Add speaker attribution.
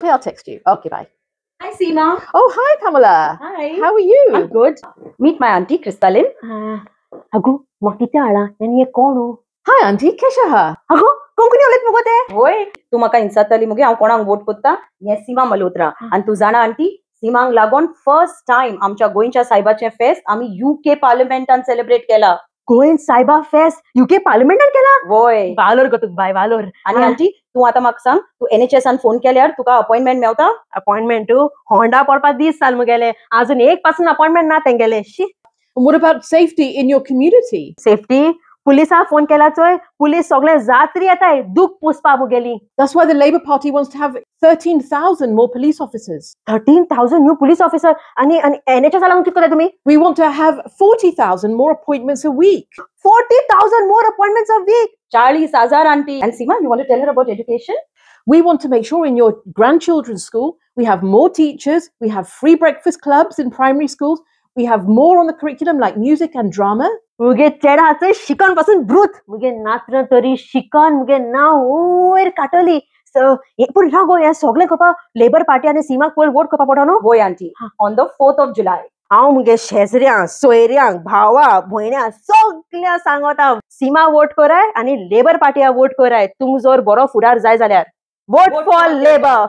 Speaker 1: Okay, I'll text you. Okay, bye.
Speaker 2: Hi, Seema.
Speaker 1: Oh, hi, Kamala.
Speaker 2: Hi.
Speaker 1: How are you?
Speaker 2: I'm good. Meet my auntie, Crystalline.
Speaker 3: अगो म्हाका कितें हाडा आनी हे कोण?
Speaker 1: Hi, auntie. केशें आहा.
Speaker 3: अगो कोंकणी उलयत मुगो ते.
Speaker 2: वय, तूं म्हाका इन्साताली मुगे हांव कोणाक वोट कोत्ता हें सीमा मल्होत्रा. आनी तूं जाणा आंटी, सीमाक लागून फर्स्ट टायम आमच्या गोंयच्या सायबाचें फेस्त आमी युके पार्लमेंटान सेलिब्रेट केला.
Speaker 3: गोंय सायबा फेस्त युके पार्लमेंटान केला?
Speaker 2: वय.
Speaker 3: वालोर गो तुका बाय, वालोर.
Speaker 2: आनी आंटी, तूं आतां म्हाका सांग, तूं एनएचएसान फोन केल्यार तुका अपॉइंटमेंट मेवता?
Speaker 3: अपॉइंटमेंट होंडा पडपा दीस जाल मुगेले, अजून एक पासून अपॉइंटमेंट ना तेंगेले. शी.
Speaker 1: And what about safety in your community?
Speaker 3: Safety पुलिसाक फोन केला चोय, पुलीस सगळे जात्री येताय दूख पुसपा मुगेली.
Speaker 1: That's why the Labour Party wants to have 13,000 more police officers.
Speaker 3: 13,000 new police officer. आनी आनी एनएचएस लागून कितें करता तुमी?
Speaker 1: We want to have 40,000 more appointments a week.
Speaker 3: 40,000 more appointments a week.
Speaker 2: 40,000, aunty. And Seema, you want to tell her about education?
Speaker 1: We want to make sure in your grandchildren's school we have more teachers, we have free breakfast clubs in primary schools, we have more on the curriculum like music and drama.
Speaker 3: मुगे चेडाचो शिकन पासून ब्रूत, मुगे नात्र तरी शिकन मुगे नांव वयर काडटली. पूण ना गो, हें सगळें करपा लेबर पार्टी आनी सीमाक पयर वोट करपा पडटा न्हू.
Speaker 2: वय aunty, on the 4th of July.
Speaker 3: हांव मुगे शेजऱ्यांक, सोयऱ्यांक, भावा भयण्यांक सगळ्यांक सांगता, सीमा वोट कराय आनी लेबर पार्टीया वोट कराय. तुमकां जर बरो फुडार जाय जाल्यार वोट फॉर लेबर.